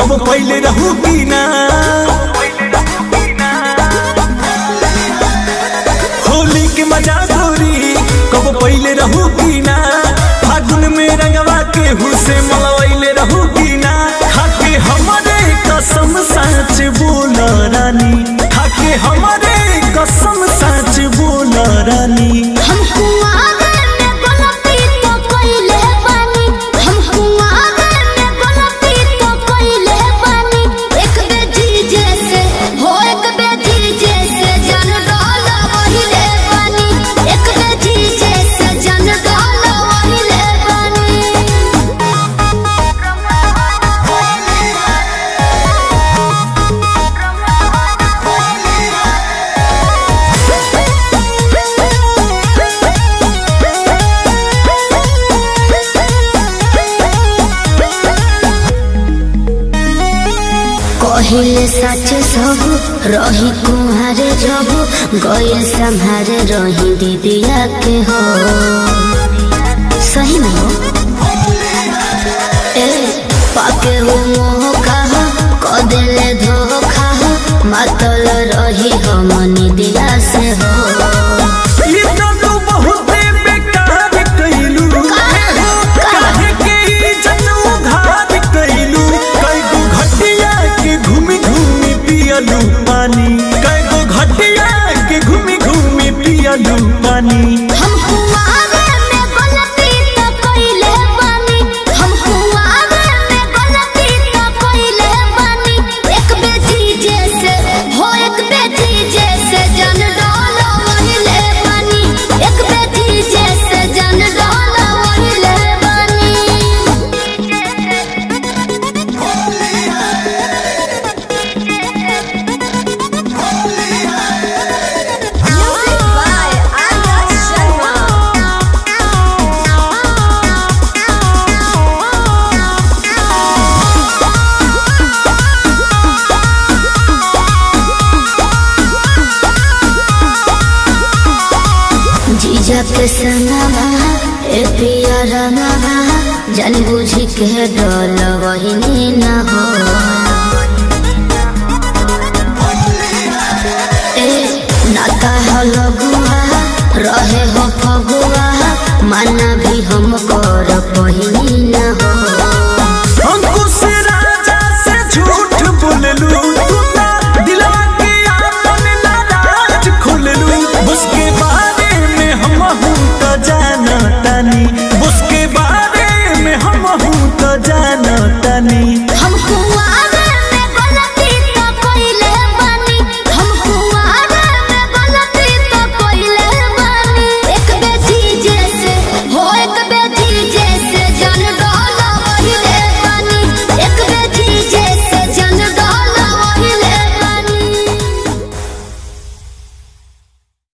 कबो पहले रहू की ना। होली के मजा गोरी कबो पहले रहू की ना। फागुन में रंगवा के हुसे मलवैले रहू की ना। खाके हमारे कसम सच बोल रानी, खाके हमारे कसम सच बोल रानी। हम कुंवारे में गलती तो कइले बानी, हम कुंवारे में गलती तो कइले बानी। एक बेजी जैसे हो एक बेजी जैसे जान डाला वहिले बानी, एक बेजी जैसे जान डाला वहिले बानी। कहिले सच सब रही कुहारे जब गइल संहारे रही दीदिया के हो। सही में हो ए पाके हो मोह खा क दिले धोखा मातल रही हम निदिया से हो। ये तो बहुते बेकार कइलू, काहे के इज्जत उघार कइलू। कईगो घटिया के घूमी घूमी पियलू पानी, कईगो घटिया के घूमी घूमी पियलू पानी। हम कुंवारे में गलती तो कइले बानी, हम कुंवारे में गलती तो कइले बानी। एक बेटी जैसे हो एक बेटी जैसे जान डाला वहिले बानी, एक बेटी जैसे जान डाला वहिले बानी। Music by Anna Sharma. जीजा के संगवा ए पिया रंगवा जान बुझी के डर वही न हो।